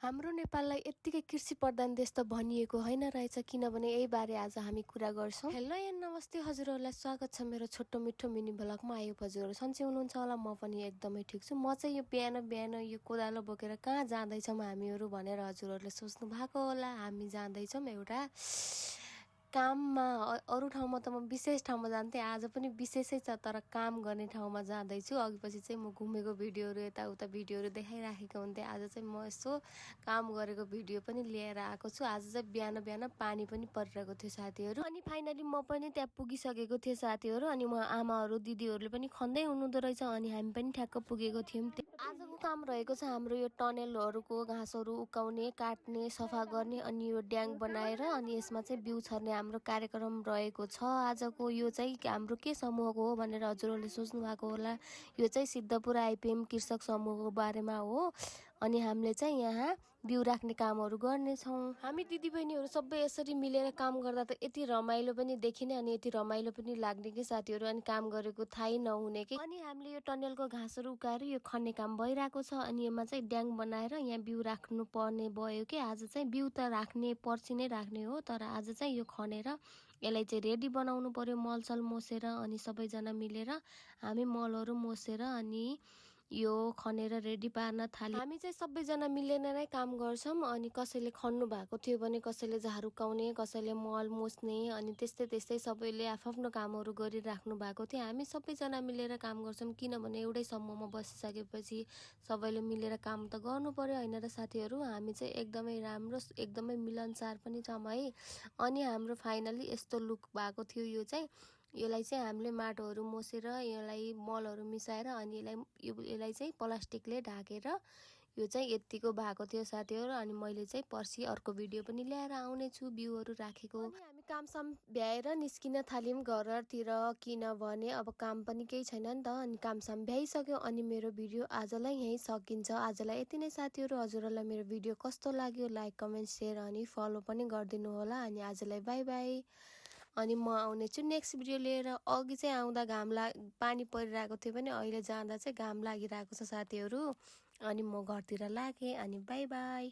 हाम्रो नेपाललाई यत्तिकै कृषि प्रधान देश त भनिएको होइन रहेछ, किनभने यही बारे आज हामी कुरा गर्छौँ। हेलो एन्ड नमस्ते हजुरहरूलाई, स्वागत छ मेरो छोटो मिठो मिनी ब्लगमा। आयो हजुरहरू सन्चै हुनुहुन्छ होला, म पनि एकदमै ठिक छु। म चाहिँ यो बिहान यो कोदालो बोकेर कहाँ जाँदैछौँ हामीहरू भनेर हजुरहरूले सोच्नु भएको होला। हामी जाँदैछौँ एउटा काममा। अरू ठाउँमा त म विशेष ठाउँमा जान्थेँ, आज पनि विशेषै छ, तर काम गर्ने ठाउँमा जाँदैछु। अघि पछि चाहिँ म घुमेको भिडियोहरू यताउता भिडियोहरू देखाइराखेको हुन्थेँ। आज चाहिँ म यसो काम गरेको भिडियो पनि लिएर आएको छु। आज चाहिँ बिहान पानी पनि परिरहेको थियो साथीहरू। अनि फाइनली म पनि त्यहाँ पुगिसकेको थिएँ साथीहरू। अनि म आमाहरू दिदीहरूले पनि खन्दै हुनुहुँदो रहेछ, अनि हामी पनि ठ्याक्क पुगेको थियौँ। आजको काम रहेको छ हाम्रो यो टनेलहरूको घाँसहरू उकाउने, काट्ने, सफा गर्ने, अनि यो ड्याङ बनाएर अनि यसमा चाहिँ बिउ छर्ने हाम्रो कार्यक्रम रहेको छ आजको। यो चाहिँ हाम्रो के समूहको हो भनेर हजुरहरूले सोच्नु भएको होला। यो चाहिँ सिद्धपुर आइपिएम कृषक समूहको बारेमा हो। अनि हामीले चाहिँ यहाँ बिउ राख्ने कामहरू गर्नेछौँ। हामी दिदीबहिनीहरू सबै यसरी मिलेर काम गर्दा त यति रमाइलो पनि देखिने अनि यति रमाइलो पनि लाग्ने कि साथीहरू। अनि काम गरेको थाहै नहुने कि। अनि हामीले यो टनेलको घाँसहरू उकाएर यो खन्ने काम भइरहेको छ। अनि यसमा चाहिँ ड्याङ बनाएर यहाँ बिउ राख्नु पर्ने भयो कि आज चाहिँ बिउ त राख्ने पर्सि नै राख्ने हो, तर आज चाहिँ यो खनेर यसलाई चाहिँ रेडी बनाउनु पर्यो, मलसल मोसेर। अनि सबैजना मिलेर हामी मलहरू मोसेर अनि यो खनेर रेडी पार्न थाल्यो। हामी चाहिँ सबैजना मिलेर नै काम गर्छौँ। अनि कसैले खन्नु भएको थियो भने कसैले झार उकाउने, कसैले मल मोच्ने, अनि त्यस्तै सबैले आफ्नो कामहरू गरिराख्नु भएको थियो। हामी सबैजना मिलेर काम गर्छौँ, किनभने एउटै समूहमा बसिसकेपछि सबैले मिलेर काम त गर्नु पर्यो होइन र साथीहरू। हामी चाहिँ एकदमै राम्रो, एकदमै मिलनसार पनि छौँ है। अनि हाम्रो फाइनली यस्तो लुक भएको थियो। यो चाहिँ यसलाई चाहिँ हामीले माटोहरू मोसेर यसलाई मलहरू मिसाएर अनि यसलाई चाहिँ प्लास्टिकले ढाकेर यो चाहिँ यत्तिको भएको थियो साथीहरू। अनि मैले चाहिँ पर्सि अर्को भिडियो पनि ल्याएर आउने छु बिउहरू राखेको। अनि हामी कामसाम भ्याएर निस्किन थाल्यौँ घरतिर, किनभने अब काम पनि केही छैन नि त। अनि कामसाम भ्याइसक्यो। अनि मेरो भिडियो आजलाई यहीँ सकिन्छ। आजलाई यति नै साथीहरू। हजुरहरूलाई मेरो भिडियो कस्तो लाग्यो लाइक कमेन्ट सेयर अनि फलो पनि गरिदिनु होला। अनि आजलाई बाई बाई। अनि म आउने छु नेक्स्ट भिडियो लिएर। अघि चाहिँ आउँदा पानी परिरहेको थियो भने अहिले जाँदा चाहिँ घाम लागिरहेको छ साथीहरू। अनि म घरतिर लागेँ। अनि बाई बाई।